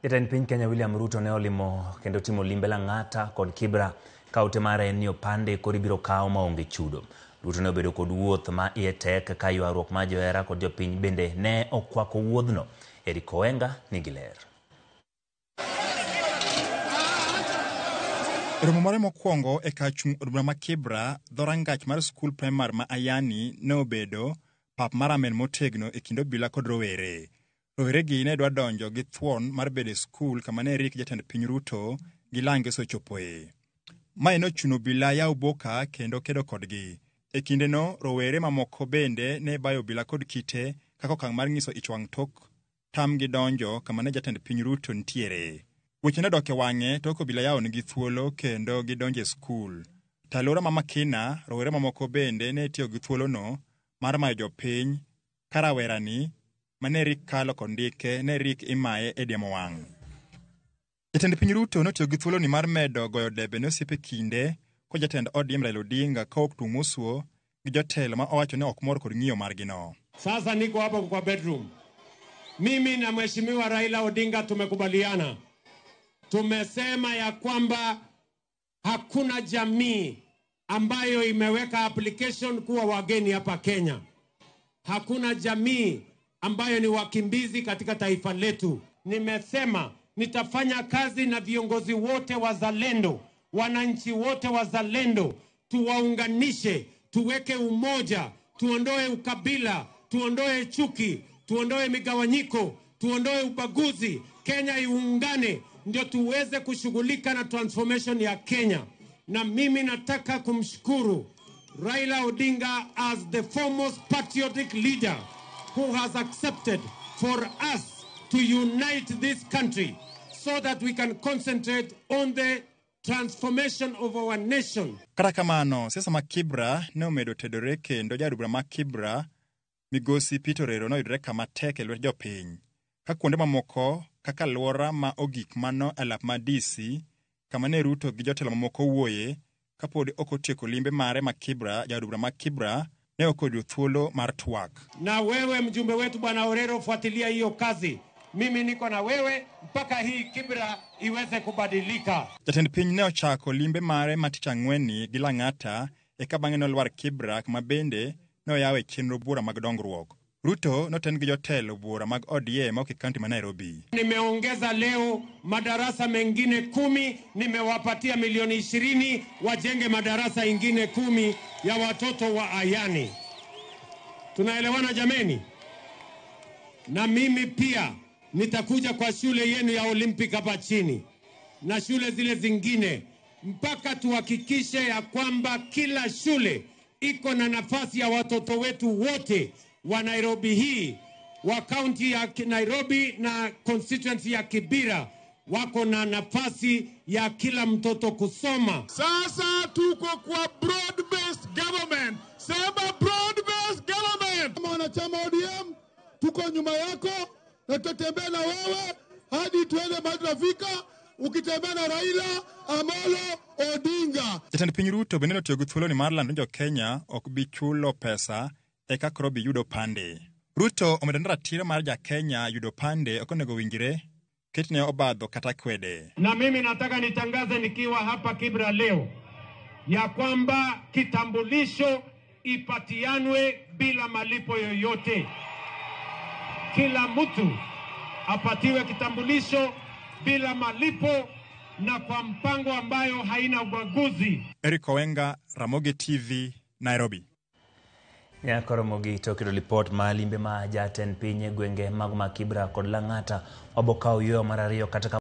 Jatend piny Kenya William Ruto ne olimo kendo timo limbe Lang'ata kod Kibra ka ote mare en ni opande koro ibiro kaw maonge chudo. Ruto ne obedo kod wuoth ma iye tek ka ywaruok mar johera kod jopiny bende ne okwako wuodhno. Eric Oenga nigi ler. E romo mare mokwongo e kar chung' od bura ma Kibra, dho rangach mar skul primar ma Ayani ne obedo pap mar amen motegno e kind obila kod rowere. Roweregi ne dwa donjo gi thuon mar bedo e skul kama ne rik jatend piny Ruto gi lange osechopoe. Mae nochuno obila yawo boka kendo kedo kodgi. E kindeno, rowere mamoko bende ne bayo obila kod kite kaka okang' mar nyiso ich wang' tok tamgi donjo kama ne jatend piny Ruto nitiere. Weche nodok e wang'e tok obila yawonegi thuolo kendo gidonjo e skul. To alwora ma Makina, rowere mamoko bende ne tiyo gi thuolono mar mayo jopiny ka rawerani mane rik kalo kod ndike ne rik imaye e diemo wang'. Jatend piny Ruto notiyo gi thuoloni mar medo goyo debe ne osiepe kinde kod jatend ODM Raila Odinga kowuok tung' mosuo gi jotelo ma owacho ni ok mor kod ng'iyo margino. Sasa niko hapo kwa bedroom. Mimi na Mheshimiwa Raila Odinga tumekubaliana. Tumesema ya kwamba hakuna jamii ambayo imeweka application kuwa wageni hapa Kenya. Hakuna jamii ambayo ni wakimbizi katika taifa letu. Nimesema nitafanya kazi na viongozi wote wazalendo, wananchi wote wazalendo, tuwaunganishe, tuweke umoja, tuondoe ukabila, tuondoe chuki, tuondoe migawanyiko, tuondoe ubaguzi. Kenya iungane ndio tuweze kushughulika na transformation ya Kenya. Na mimi nataka kumshukuru Raila Odinga as the foremost patriotic leader who has accepted for us to unite this country so that we can concentrate on the transformation of our nation. Kata kamano, siasa ma Kibra ne omedo tedore kendo jaod bura ma Kibra migosi Peter Orero noyudore kama tek e lwet jopiny. Ka kuonde mamoko kaka alwora ma ogik mano e alap ma DC kama ne Ruto gi jotelo mamoko wuoye kapod ok otieko limbe mare ma Kibra, jaod bura ma Kibra ne ok oyudo thuolo mar twak. Na wewe mjumbe wetu Bwana Orero, fuatilia hiyo kazi. Mimi niko na wewe mpaka hii Kibra iweze kubadilika. Jatend piny ne ochako limbe mare ma tich ang'wenni gi Lang'ata eka bang'e nolwar Kibra kama bende ne oyawe chenro bura mag dongruok. Ruto noten gi jotelo buora mag ODM mawuok e kaunti ma Nairobi. Nimeongeza leo madarasa mengine 10, nimewapatia milioni 20 wajenge madarasa ingine 10 ya watoto wa Ayani. Tunaelewana jameni? Na mimi pia nitakuja kwa shule yenu ya Olympic hapa chini na shule zile zingine mpaka tuhakikishe ya kwamba kila shule iko na nafasi ya watoto wetu wote wa Nairobi hii, wa kaunti ya Nairobi na constituency ya Kibera, wako na nafasi ya kila mtoto kusoma. Sasa tuko kwa broad-based government. Sema broad-based government. Kama wanachama ODM tuko nyuma yako na tutatembea na wewe hadi tuende mahali tunafika, ukitembea na Raila Amolo Odinga. Jatend piny Ruto bende notiyo gi thuoloni mar lando ni jo-Kenya ok bi chulo pesa eka koro bi yudo opande. Ruto omedo ni ratiro mar ja-Kenya yudo opande ok onego winjre ketne obadho kata kwede. Na mimi nataka nitangaze nikiwa hapa Kibra leo ya kwamba kitambulisho ipatianwe bila malipo yoyote. Kila mtu apatiwe kitambulisho bila malipo na kwa mpango ambayo haina ubaguzi. Eric Owenga, Ramogi TV, Nairobi. Nyaka Ramogi to keto lipot ma limbe ma jatend piny e gwenge mag ma Kibra kod Lang'ata wabokawo yo mar ariyo kata